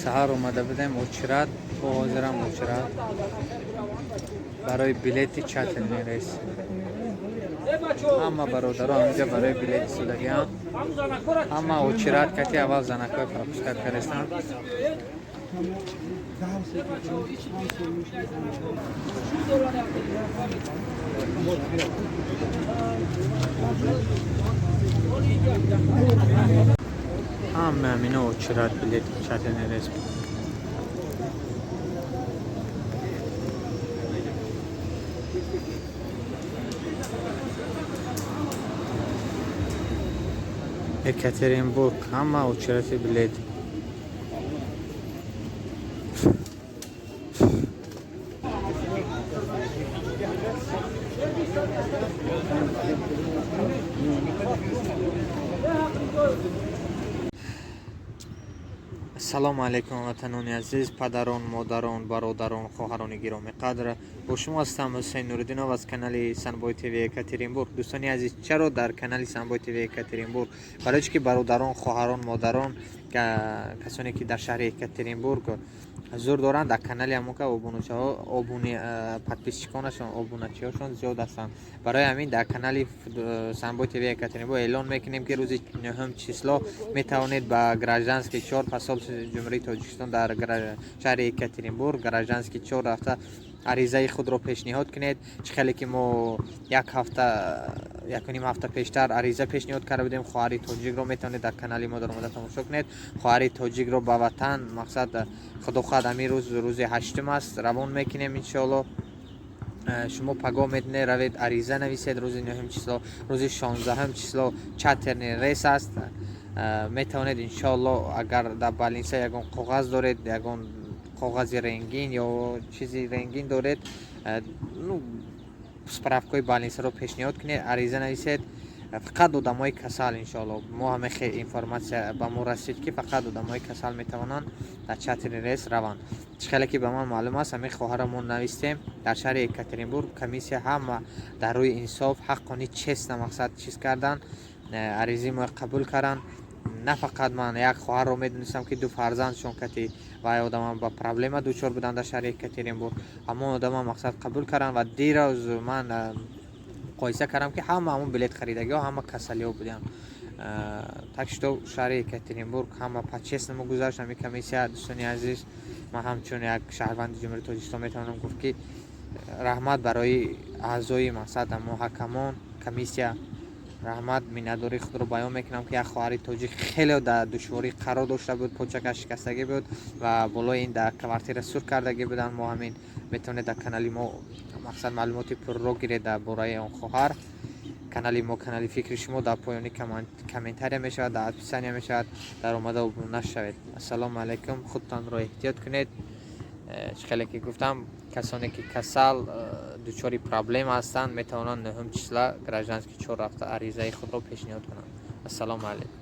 Саҳар омада будем, очередь, то ҳозирам очередь барои билети чартерный рейс. Ҳама бародаро ҳаминҷа барои билет истодагиам, ҳама очередь кати. Аввал занакҳои пропускать кардастанд. Ҳама ҳамино очередь, билет чартерный рейс. Екатеринбург, ҳама очереди билет. Ассалому алайкум, ватанони азиз, падарон, модарон, бародарон, хоҳарони гиромиқадр. Бо шумо ҳастам Ҳусейн Нуриддинов аз канали Санбой ТВ Екатеринбург. Дӯстони азиз, чаро дар канали Санбой ТВ Екатеринбург? Барои чӣ ки бародарон, хоҳарон, модарон, касоне ки дар шаҳри Екатеринбург ҳузур доранд, дар канали ҳамонка обуначаҳо, обуни подписчиконашон, обуначиҳошон зиёд ҳастанд. Барои ҳамин дар канали Санбой ТВ Екатеринбург эълон мекунем, ки рӯзи нӯҳум число метавонед ба Гражданский 4, посольствои Ҷумҳурии Тоҷикистон дар шаҳри Екатеринбург, Гражданский 4 рафта, аризаи худро пешниҳод кунед. Чӣ хеле ки мо як ҳафта, якуним ҳафта пештар ариза пешниҳод карда будем. Хоҳари тоҷикро метавонед дар канали мо даромада тамошо кунед. Хоҳари тоҷикро ба ватан, мақсад, худо хоҳад, ҳамин рӯз, рӯзи ҳаштум аст, равон мекунем, иншоалло. Шумо пагоҳ метавонед равед, ариза нависед рӯзи нӯҳум число. Рӯзи 16-ҳум число чартерный рейс аст. Метавонед, иншоалло, агар дар больница ягон коғаз доред, ягон коғази рентген ё чизи рентген доред, ну, справкаҳои больницаро пешниҳод кунед, ариза нависед. Фақат одамои касал, иншоалло. Мо ҳама хел информация ба мо расид, ки фақат одамои касал метавонанд дар чартерный рейс раванд. Чӣ хеле ки ба ман маълум аст, ҳамин хоҳарро мо навистем дар шаҳри Екатеринбург, комиссия ҳама дар рӯи инсоф, ҳаққони, честно, мақсад, чиз кардан, аризаи моро қабул карданд. На фақат ман, як хоҳарро медонистам, ки ду фарзандшон кати вай одамам ба проблема дучор буданд дар шаҳри Екатеринбург. Ҳамон одамам, мақсад, қабул карданд. Ва дирӯз ман муқоиса кардам, ки ҳама ҳамон билет харидагиҳо ҳама касалиҳо буданд. Так что шаҳри Екатеринбург ҳама по-честному гузашт ҳамин комиссия. Дӯстони азиз, ман ҳамчун як шаҳрванди Ҷумҳурии Тоҷикистон метавонам гуфт, ки раҳмат барои аъзои, мақсад, ҳамо ҳакамон, комиссия, раҳмат. Миннатдории худро баён мекунам, ки як хоҳари тоҷик хеле дар душворӣ қарор дошта буд, почакаш шикастагӣ буд ва болои ин дар квартира сур кардагӣ буданд. Мо ҳамин метавонед дар канали мо, мақсад, маълумоти пурро гиред дар бораи он хоҳар. Канали мо, канали фикри шумо, дар поёни комментария мешавад, дар описания мешавад, дар омада обуна шавед. Ассалому алайкум, худтонро эҳтиёт кунед. Чӣ хеле ки гуфтам, касоне ки касал, дучори проблема ҳастанд, метавонанд нӯҳум числа Гражданский 4 рафта, аризаи худро пешниҳод кунанд. Ассалому алайкум.